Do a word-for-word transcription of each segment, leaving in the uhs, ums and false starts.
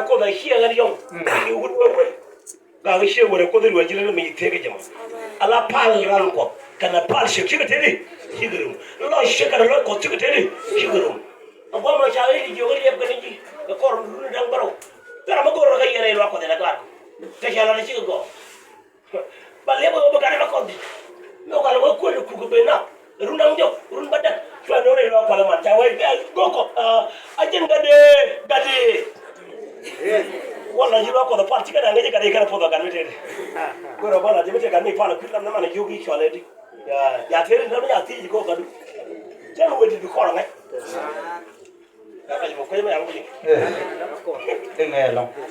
Kuoth a ciɛ ɣän yɔŋ. I̱ wut wee wee. Gak ciɛ wut a Kuoth i̱ ruɛl ji̱ lät mi ci thiek kɛ jɛ mɔ. Ala pal ran Kuɔth kɛnɛ pal ciek cikɛ teti cikɛ rum. Lɔc ciek kɛnɛ lɔc Kuɔth cikɛ teti cikɛ rum. A guam lɔ ca i̱ jiök i̱ liɛp kɛnɛ ji̱ kɛ kɔr run da̱ŋ bärɔw. Thil ram mi go̱r rɔ kä yɛn a i̱ luaak Kuɔth in a gaat kɔ. Kɛ ca lat a cikɛ gɔɔ. Ba liɛp wee wä bi gat ɛ la kɔn dhi̱c. Mi wä gat ɛ wä kuël kuk ben na run da̱ŋ jɔk run bädäk. Cua no̱o̱ŋ rɛy luaak Kuɔth ɛman ca wee bia go̱o̱k kɔ. A jɛn gat dee gat dee. Wala ji̱ luaak Kuɔth ɛ pal cikɛ da̱ŋ ŋäc gat dee kɛn ɛ puɔth ɛ gat mi tëëdi. Kuël ɛ bal a ji̱ mi tëë gat mi pal ɛ kui̱ lam ni man ɛ jiök i̱ cua lɛ di. Ya tëëdi nam ya thiec ji̱ go̱o̱k gat du. Jɛn wee di bi kɔn ɛ ŋäc.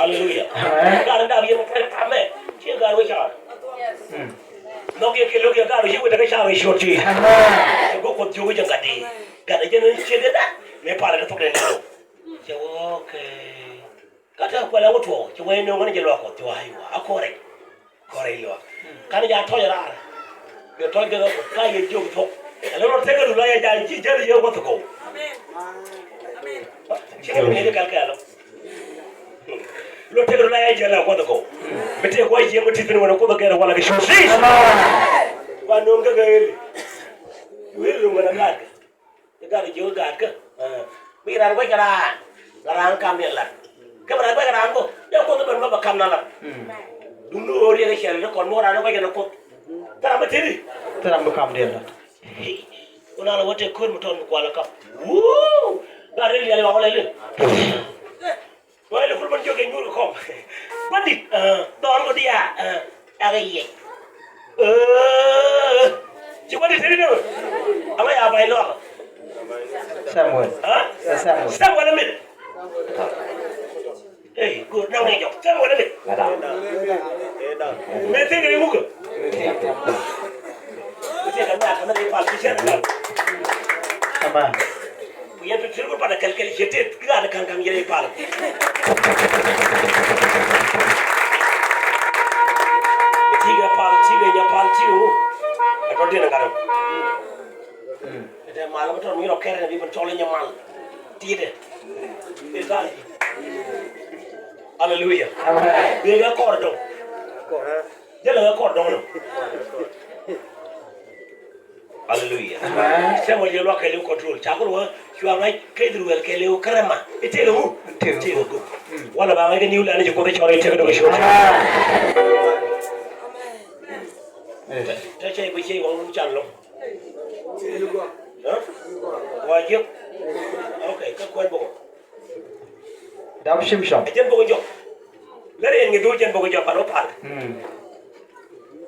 Aleluya. Amen. Gar in dap yɛn kɛn kamɛ. Ciɛ gar wee car. Nɔk yɛ kɛ lok yɛ gar wee ciɛ wee tekɛ car wee ciot ci. Amen. Cɛ go̱ Kuɔth jiök wee jɛ gat di. Gat jɛ ni ciɛ di dak. Mɛ palɛ ni thok den ni lo. Cɛ wee okay. Ka te kuɛl a wä tuɔɔk cɛ wee ni ŋuan jɛ luak Kuɔth cɛ wee aywa a kɔrɛ. Kɔrɛ ilua. Kan ja tɔc raar. Kɛ tɔc kɛ ka yɛ jiök thuɔk. Ɛlɛ rɔ tekɛ du la yɛ ja ji̱ jäl yɛ kuɔth kɔw. Amen. Amen. Ji̱ kɛl kɛl kɛl. Rɔ tekɛ du la yɛ jäl yɛ kuɔth kɔw. Mi tëë kuɔ jiɛm mi ti thin wänɛ kuoth kɛl wala kɛ cuɔ̱c. Amen. Wa no̱o̱ŋ kä kɛ ɣeli. Wili rum wänɛ gaat kɛ. I̱ gat i̱ jiök i̱ gat kä. Ɛ, mi raan guɛc kɛ raan. La raan kam yɛn lat. Kä mi raan guɛc kɛ raan bä. Dee kuoth i̱ ben bä bɛ kam na lat. Duŋni ɣöö riɛk i̱ cɛl ni kɔn mi wä raan i̱ guɛc kɛn ɛ kuoth. Thil ram bä tëëdi. Thil ram bä kam diɛn lat. Kun a la wä tëë ko̱r mi tɔn mi kual ɛ kam. Wuu. Gat i̱ liɛl i̱ ɣɔk lɛl i̱. Wai lɛ kul bän jiök kɛ nyuur kɛ kɔm. Gua̱ndit, ɛ, dhɔl kɔ dia, ɛ, akɛ yiɛc. Ɛ, ci gua̱ndit teni dee. Ama ya bay lɔk. Samuel. Ha? Ɛ Samuel. Samuel amit. Ey, good. Naŋ ni jɔk. Samuel amit. Mɛ thik ni mukɛ. Mɛ thik ni mukɛ. Amen. Ku yɛn ti tir ku panɛ kɛl kɛl ciɛ tet ki ɣaat ka̱ŋ ka̱ŋ yɛn i̱ pal. Bi ti̱i̱ kɛ pal ti̱i̱ kɛ nyɛ pal ti̱i̱ kɛ ŋu. Ɛ tɔ diɛn ɛ gat ɛ. Ɛ tɛ mal ɛ tɔ mi rɔ kɛr ɛ bi ben cɔl ɛ nyɛ mal. Ti̱i̱ dɛ. I̱ tha̱a̱ŋ. Aleluya. Amen. Bi kɛ kɔr dɔ̱ŋ. Jälɛ ŋä kɔr dɔ̱ŋ nɔ. Aleluya. Amen. Cä mɔ yɛ luak kɛɛliw control. Ca kul wä cua ŋa̱c kɛ Israel kɛɛliw kärɛ ma. I̱ tëëkɛ ŋu? Tëëkɛ ŋu? Tëëkɛ ŋu? Wala ba ŋa̱c kɛ New Land i̱ ci Kuoth i̱ cɔr i̱ tëëkɛ dɔ̱ŋ i̱ cɔr. Amen. Tɛ cɛ i̱ bi cɛ i̱ waŋ wun can lɔ̱ŋ. Hä? Wa jiäk. Okay, kä kuɛn bä wä. Dap Cimcɔn. Ɛ jɛn bok jɔk. Lɛ rɛn ŋi̱th wä jɛn bok jɔk pan wä pal. Mm.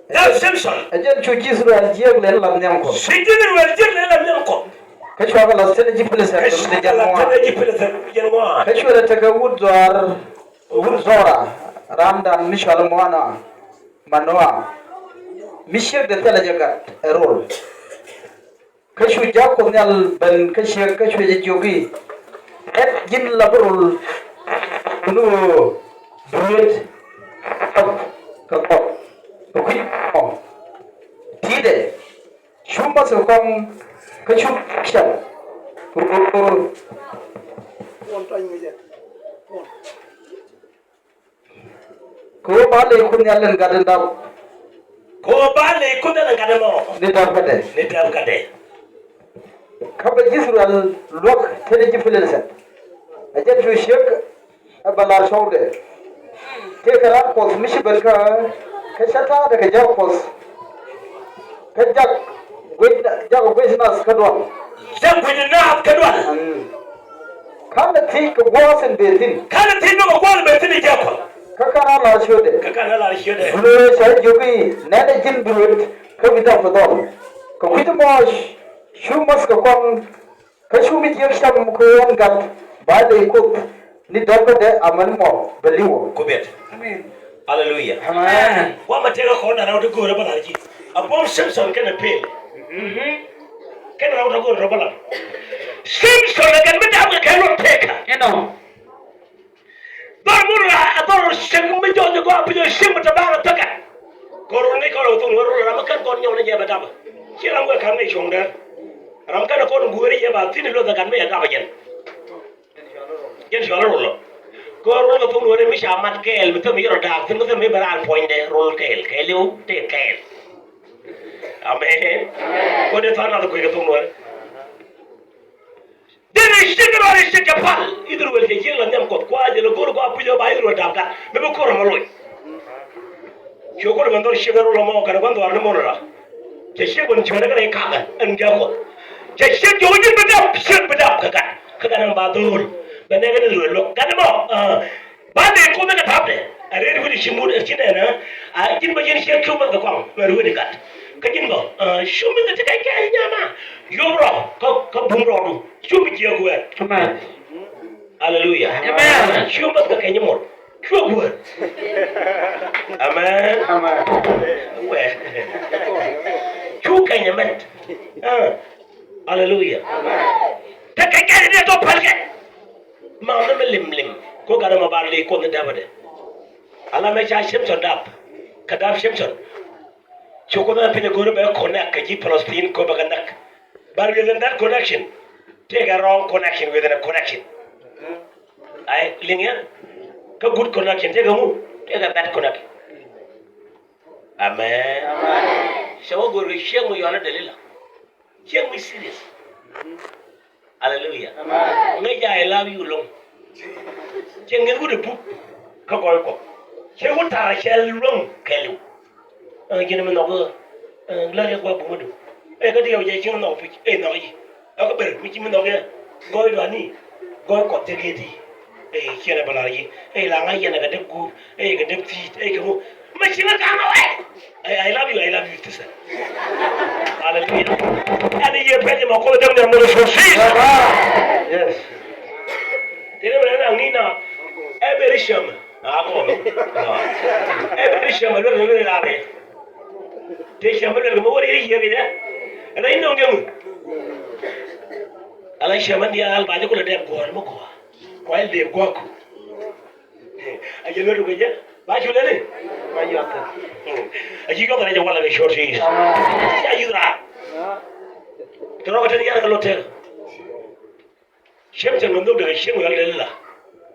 Dap Cimcɔn. Ɛ jɛn cu ji̱ Israel jiääk lɛn lat nhiam Kuɔth. Cu ji̱ Israel jiääk lɛn lat nhiam Kuɔth. Kä cuakɛ lath thi̱n ɛ ji̱ Pilistin. Kä cuakɛ lath thi̱n ɛ ji̱ Pilistin jɛn ŋuan. Kä cuɛ rɛ tekɛ wut Zuar, wut Zora, raandan mi cɔal Manoa. Manoa. Mi ciekdɛ thilɛ jɛ gat ɛ rol. Kä cu Jakob Nhial ben kä ciek kä cuɛ jɛ jiök i̱, ɛ ji̱n la bi rol ni ɣöö bi ruet kɛ kɔk kɛ kui̱ mɔ. Ti̱i̱dɛ cu Mose kɔŋ kä cu cam. Kɛ ɣöö ba ley Kuoth Nhial in gat in dap. Kɛ ɣöö ba ley Kuoth Nhial in gat in mɔ. Ni dap kädɛ. Ni dap kädɛ. Kä bɛ ji̱ Israel luäk te ni ji̱ Pilistin. Ɛ jɛn cu ciek ɛ bɛ lar cɔwdɛ. Tëëkɛ raan Kuɔth mi ci ben kä, kä cä ta̱a̱dɛ kɛ jak Kuɔth. Kä jak guic, jak guic nath kä dual. Jak guic nath kä dual. Mm. Ka̱n ɛ thiec kɛ gua̱a̱th in bëë thi̱n. Ka̱n ɛ thiec kɛ gua̱a̱th in bëë thi̱n i̱ jak Kuɔth. Kä ka̱n a lar ciötdɛ. Kä ka̱n a lar ciötdɛ. Duundɛ ca jiök i̱ nɛnɛ ji̱n bi ruet kä bi dap kɛ dhɔl. Kɛ kui̱c mɔɔc cu Mose kɛ kɔn. Kä cu mi jiäk cam kɛ ɣän gat ba ley Kuoth ni dɔ̱pkädɛ amäni mɔ bɛ li̱w ɔ. Ku biɛt. Amen. Aleluya. Amen. Guamɛ tëëkɛ kɔn na rɛw ti go̱o̱rä bä lar ji̱. A buɔ̱m Cimcɔn kɛnɛ pel. Kɛnɛ rɛw ti go̱o̱rä bä lar. Cimcɔn ɛ kɛn mi da̱a̱p kɛ kɛ luɔt tëëkä. Ɛnɔ. Dhɔr mun la a dhɔr cieŋ mi jɔɔc gɔaa bi jɔɔc cieŋ mi te baŋ a thäkä. Kɔr ni kɔr a thun ɣöö rol ram mi kän kɔn nyɔk ni jɛ bɛ dapä. Ci ram wek ka̱n ni cuɔ̱ŋdɛ. Ram kän kɔn guääri jɛ ba thi̱n i̱ luɔth ɛ ka̱n mi jɛ dapä jɛn. Jɛn cual rol lɔ. Kɛ rol kɛ thok Nuäri mi ca mat kɛɛl mi thäm mi yɛr ɔ da̱a̱k thi̱n kä thäm mi bɛ raar puɔ̱nydɛ rol kɛɛl kɛɛliw tëë kɛɛl. Amen. Kɔn dee tha̱a̱ŋ nath kuec kɛ thok Nuäri. Dee rɛy ciek rɔ rɛy ciek kɛ pal. Ithɛrɛl cɛ ciek la nhiam Kuɔth kua̱r jɛ lɛ go̱r kua puc ɔ ba Ithɛrɛl da̱a̱k gat mi bi ko̱r ɛmɔ loc. Cuɛ kulɛ ben dhɔr ciek ɛ rol ɛmɔ kɛnɛ gua̱n dhɔaar ni mɔnɔ la. Cɛ ciek ben cuɛ ni kɛnɛ i̱ kakɛ ɛn jɛ Kuɔth. Cɛ ciek jɔk ji̱n bi dap ciek bi dap kɛ gat. Kä gat ɛn ba dho̱o̱l bɛ nɛɛk ɛn Ithɛrɛl luäk gat ɛmɔ. Ba dee koth kɛ tapdɛ a rɛy wini ci mut ci nɛn a ji̱n bä ji̱n ciek kiw mɛn kɛ kɔaŋ mɛ ruet i̱ gat. Kä ji̱n bä cu mɛn kɛ ti kɛc kɛɛl nyama yop rɔ kä bum rɔɔdu cu mi jiɛk wɛɛr. Amen. Aleluya. Amen. Cu mɛn kɛ kɛny mor cu guɛɛr. Amen. Amen. Wɛ cu kɛny mɛt. Aleluya. Amen. Te kɛc kɛɛl ni tɔ pɛl kɛ. Maŋ ni mi lim lim ko gat ɛmɔ ba li Kuoth ni dapdɛ. Ala mɛ ca Samson dap kɛ dap Samson. Cu Kuoth ni piny go̱o̱r bɛ connect kɛ ji̱ Palestine ko bɛ kɛ näk. But within that connection, take a wrong connection within a connection. Ay liŋ ya kä good connection, take a mu, take a bad connection. Amen. Cɛ wä go̱o̱r kɛ cieŋ mi yɔal ni Delila. Cieŋ mi serious. Aleluya. Amen. Ŋäc jɛ I love you loŋ. Cɛ ŋi̱th wut ɛ buk kä gɔɔy Kuɔth. Cɛ wut ta̱rä cɛ luäŋ kɛɛliw. Ɛ ji̱n mi nhɔk ɛ lät ɛ gua̱ bumä du. Ɛ kä diɛw jɛ cieŋ nhɔk puc ɛ nhɔk ji̱. Ɛ kä ber mi ci mi nhɔk ɛ gɔɔy duani gɔɔy Kuɔth cɛ geti. Ɛ ciɛn ɛ bɛ lar ji̱ ɛ la ŋa̱c yɛn ɛ kɛ dep guur ɛ kɛ dep thi̱i̱t ɛ kɛ ŋu. Mɛ ci ŋä ka̱n ɛ wɛ. I, I love you, I love you, sister. Hallelujah. Ɛn i̱ yɛ pɛn imɛ kuoth däm ni amɛ resources. Yes. Tini mɛ nɛn aŋni na ɛ beri cämɛ. A kɔn ɛ beri cämɛ luɛl luɛl la rɛ. Te cämɛ luɛl kɛ mɛ wä ri yɛ kɛ jɛ. Ɛn a inɔ ŋɛŋ. Ala cämɛ ni al ba jɛ kulɛ dɛm guɔ̱ɔ̱r mɛ guɔ̱ɔ̱r. Kuay lëë gua̱ku. A jɛ luet kɛ jɛ ba cu leni. Ba yuath. A ji̱ yuath rɛc a walɛ kɛ short is. Ca yuth raar. Tɔrɔ kɛ teni yar kɛ lot tɛk. Ciem cɛ ŋuɛn dhok dekɛ cieŋ wial leni la.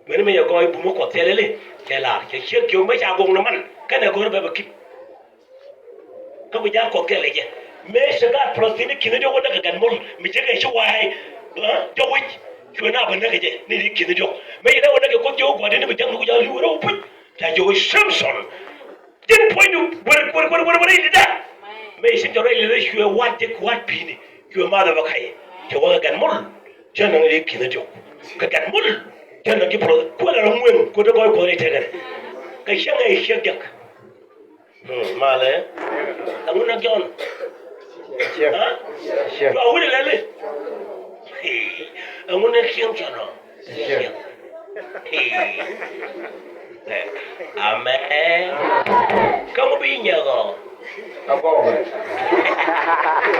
Mɛni mi yɛ gɔɔy bumä kuɔth thilɛ leni. Cɛ lar cɛ ciek kiök mɛ ca goŋ ni man kɛnɛ go̱r bɛ bɛ kip. Kä bi ja̱a̱l kuɔth kɛɛl kɛ jɛ mëë cɛ gaat Palestine ki̱n i̱ diɔ̱k wä näk kɛ gat mol mi cɛ kɛ ci wa̱a̱ jɔk wi̱c. Cuɛ na bä näk kɛ jɛ ni di ki̱n i̱ diɔ̱k mëë cɛ na wä näk kɛ kuoth jiök gua̱a̱r di ni bi ja̱ŋ ni ku ja̱a̱l li̱w rɛw puc. Ca jiök Samson ji̱n puɔ̱nydu guer guer guer guer guer i̱ di da. Mëë cɛ jɔk rɛy lɛ cuɛ wa̱a̱ jek wa̱a̱ pi̱i̱ni cuɛ math ɛ bä ka̱c cɛ wä kɛ gat mol. Cä naŋ i̱ ki̱n i̱ diɔ̱k kɛ gat mol. Cä naŋ ji̱ Palestine kuɛ la rɔ ŋueŋ kuɛ dee gɔɔy kuɔth rɛy tɛkɛ kɛ cäŋ ɛ ciek jek. Hmm, malɛ. Ɛŋu nɛ Jɔn? Ciek. Ha? Ciek. Jɔn wuni lɛli? Hii. Ɛŋu nɛ cieŋ cɔnɔ? Ciek. Hii. Amɛn. Kä ŋu bi nyɛk ɔ? Agɔbɛ.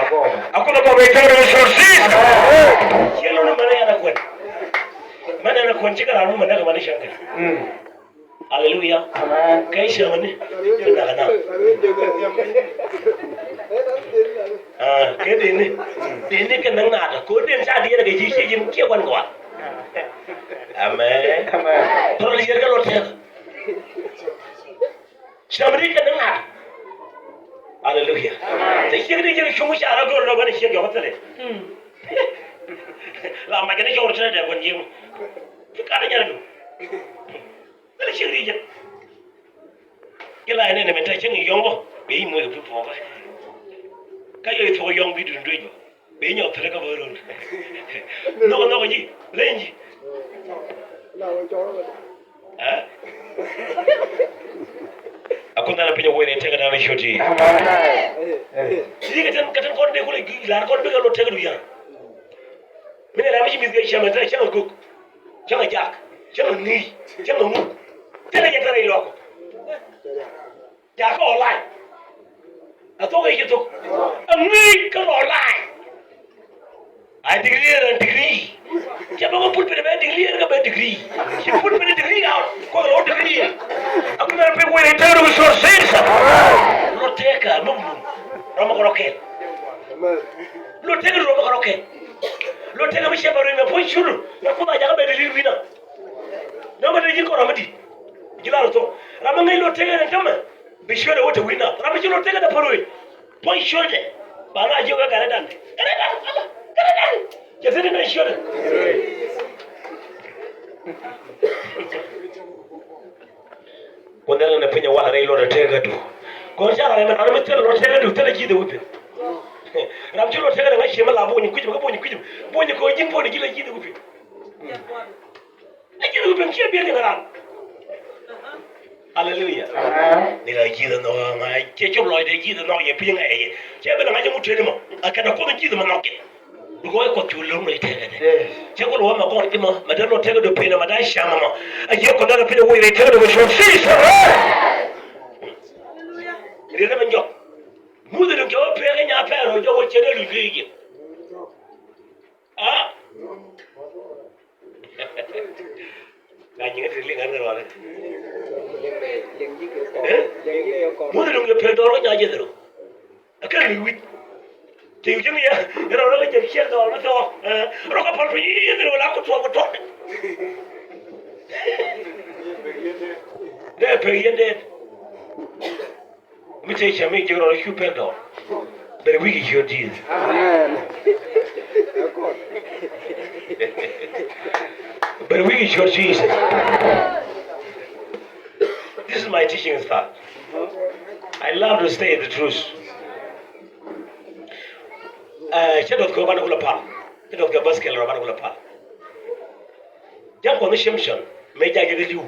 Agɔbɛ. Akun agɔbɛ i̱ tɛr resources. Ciɛ luni mɛn ɛ yɛn akuɛn. Mɛn ɛ yɛn akuɛn cikɛ ran mu mɛn ɛ kɛ mɛn i̱ cieŋ kɛ. Mm. Aleluya. Amen. Kɛ cämäni kɛ näk kɛ näk. Ah, kɛ dini. Dini kɛ näk nakä kɛ ɣöö den ca diɛɛr kɛ ji̱ ciɛ ji̱n ciɛ gua̱n kɛ wa̱a̱. Amen. Amen. Tɔl yɛr kɛ lɔ tɛk. Cämäni kɛ näk nakä. Aleluya. Amen. Te ciek di ciek cuŋ ca rɔ go̱r rɔ bä ni ciek jɔk thilɛ. La mac kɛ ni cɔk rɔ tɛn dɛ gua̱n ji̱. Ci kat nyɛr du. Thilɛ ciek di ciek. Ci la inɛnɛ mɛn te cäŋ i̱ yɔ̱ŋ bä bi i̱ moc kɛ pul thuɔ̱kä. Kä yɔc thuɔ̱k yɔ̱ŋ bi dun duec bä bi i̱ nyɔk thilɛ kä bä run. Nhɔk nhɔk ji̱ leny ji̱. Ɛ? A kun dhanɛ piny a wee ni tɛkɛ dhanɛ ciöt i̱. Ci kɛ tɛn kɛ tɛn kɔn dee kulɛ gi̱i̱c la̱r kɔn bikɛ lot tɛkɛ du ya̱r. Mi nɛ ram mi ci mi̱th kɛ cämɛ te cäŋ a gök. Cäŋ a jak. Cäŋ a ŋi̱i̱c. Cäŋ a ŋut. Thilɛ jɛ thilɛ ilɔk. Jakä online. A thok i̱ ci thok. A ŋi̱i̱c kä online. A degree and degree. Cɛ bä ŋä pul pini bɛ degree and kä bɛ degree. Ci pul pini degree out. Kuoth lɔ degree. A kumɛ pek weri tɛr ru sor sir sa. Lɔ tɛka mɛ mum. Rɔmɔ kɔrɔ kɛl. Lɔ tɛka rɔmɔ kɔrɔ kɛl. Lɔ tɛka mi cɛ bɛ rɔmɔ pun curu. Mɛ kuoth a jakä bɛ degree wina. Nɔmɔ degree kɔrɔ. Ram mi di̱i̱t. Ji̱ lar ɔ thok. Ram mi ŋäc luɔt tëkɛ ni tämɛ. Bi ciötdɛ wä te wi̱i̱ na. Ram mi ci luɔt tɛkɛ dee päl wec. Puɔ̱ny ciötdɛ. Ba na jiök ɛ kɛ rɛdan. Kɛ rɛdan. Ala. Kɛ rɛdan. Cɛ thi̱n ni ciötdɛ. Kun dhɛl ni piny ɛ wal rɛy luɔt ɛ tëkädu. Kɔn ca ram ɛmɛ ram mi thil luɔt tëkädu thil ɛ ji̱th ɛ wi̱i̱ piny. Ram ci luɔt tëkädu ŋa̱c ciɛ mi la buny kui̱c mi kä buny kui̱c. Buny kɛ ji̱n puɔ̱n ɛ ji̱ la ji̱th ɛ wi̱i̱ piny. Ɛ ji̱n wi ben ciɛ biɛt kɛn ran. Aleluya. Amen. Ni la ji̱th nhɔk ŋa̱ cɛ cop lɔcdɛ ji̱th nhɔk yɛ pi̱i̱ ŋa̱ yɛ. Cɛ ben ŋa̱ cɛ ŋut tëë ni mɔ. A kɛn a kuoth ji̱th mɔ nhɔk jɛ. Because kuɔth cu lo̱ŋ rɛy tɛkɛ dɛ. Yes. Cɛ kul wä mɛ gɔr ji̱ mɔ mɛ dee lɔ tɛkɛ do pin mɛ daa cam mɔ. A jiɛ kɔn dee lɔ pin wä rɛy tɛkɛ do mɛ cuɔ fish. Riet mɛ jɔk. Muth ni jɔk pɛk nya pɛk rɔ jɔk wä cɛ dee luc kɛ jiɛ. A. Ŋa nyiŋä ti liŋ ŋa̱n ŋa̱n walɛ. Muth duŋ yɛ pek dɔɔr kä nya jeth ro. A kɛn mi wi̱c. Ti wi̱c mi yɛ rɔ rɔ kɛ jeth ciɛl dɔɔr mi thɔɔ. Rɔ kä pal piny yeth ro la ku tuɔk ku tuɔk. Dee pek yɛn dee. Mi tëë cɛ mi ji̱ rɔ cu pɛn dɔɔr. Bɛr wi̱i̱ kɛ ciöt Jesus. Amen. Bɛr wi̱i̱ kɛ ciöt Jesus. This is my teaching style. I love to say the truth. Cɛ duɔth kɛ banɛ kulɛ pal. Cɛ duɔth kɛ basket rɔ banɛ kulɛ pal. Ja̱ŋ kɔn ni Simpson mëë ja̱ jɛ kɛ li̱w.